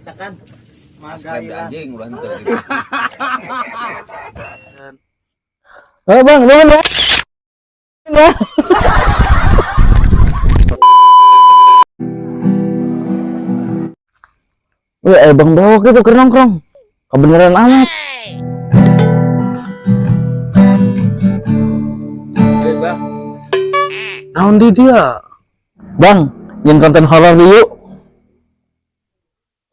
Cakan. Subscribe da anjing ulah henteu gitu. Oh, Bang, nuhun ya. Ya. Wih, Bang Bewok itu keur nongkrong. Kebeneran amat. Hei, Bang. Naon di dia? Bang, nyin konten horor di yuk.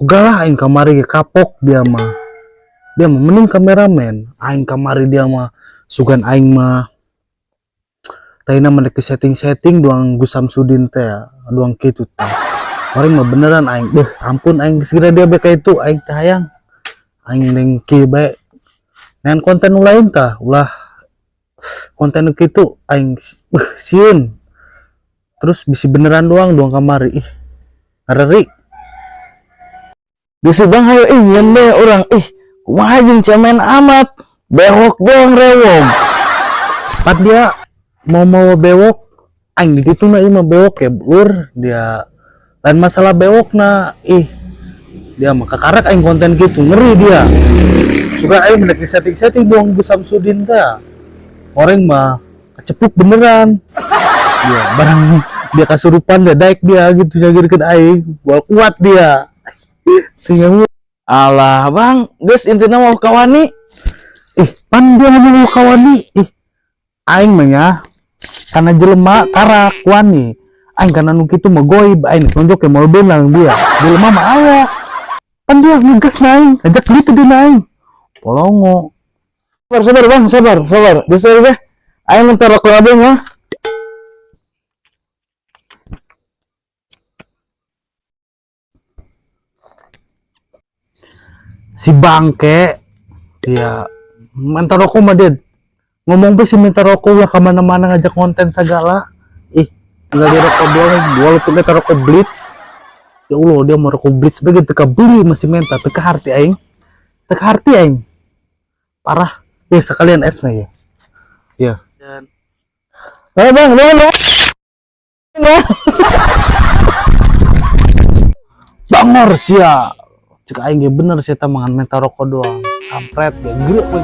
Udah lah aing kamari ge kapok dia mah. Dia mah mending kameramen. Aing kamari dia mah sugan aing mah. Taina mah dek setting-setting doang Gus Samsudin teh ya, doang kitu teh. Orang mah beneran aing, beuh ampun aing segera dia beka itu aing teh hayang. Aing neng kieu bae. Nean konten nu lain tah, ulah konten nu kitu aing beuh sieun. Terus bisi beneran doang doang kamari ih. Ngareri. Bisi Bang hayo ih nyen deh urang ih. Kumaha jeung cemen amat. Bewok doang rewong. Pat dia mau mau bewok aing di ditu na ieu mah bewok ya lur dia lain masalah bewok na ih dia mah kakarak aing konten gitu ngeri dia suka aing mendek di setting-setting doang Bu Samsudin teh orang mah kecepuk beneran dia barang dia kasurupan dia daek dia gitu jagirkeun aing bual kuat dia tinggal Alah Bang, geus intina mau kawani. Ih pan dia ngomong kawani ih aing mah nya karena jelema karak wani aing karena nu kitu mah goib aing nonjok ke moal beunang dia jelema mah aya pan dia ngegas na aing ngajak gitu dia na aing polongo. Sabar, sabar Bang, sabar, sabar. Geus deh. Aing minta rokok abeng ya. Si bangke dia minta rokok mah dia ngomong be si minta rokok lah kemana-mana ngajak konten segala ih tinggal dia rokok doang walaupun dia rokok blitz ya Allah dia mau rokok blitz begitu teka beli masih minta teka harti aing teka harti aing parah ya sekalian es ya ya. Eh Bang, nuhun ya. Bangor sia cek aing ge bener sih mangan minta rokok doang kampret ya gerak we.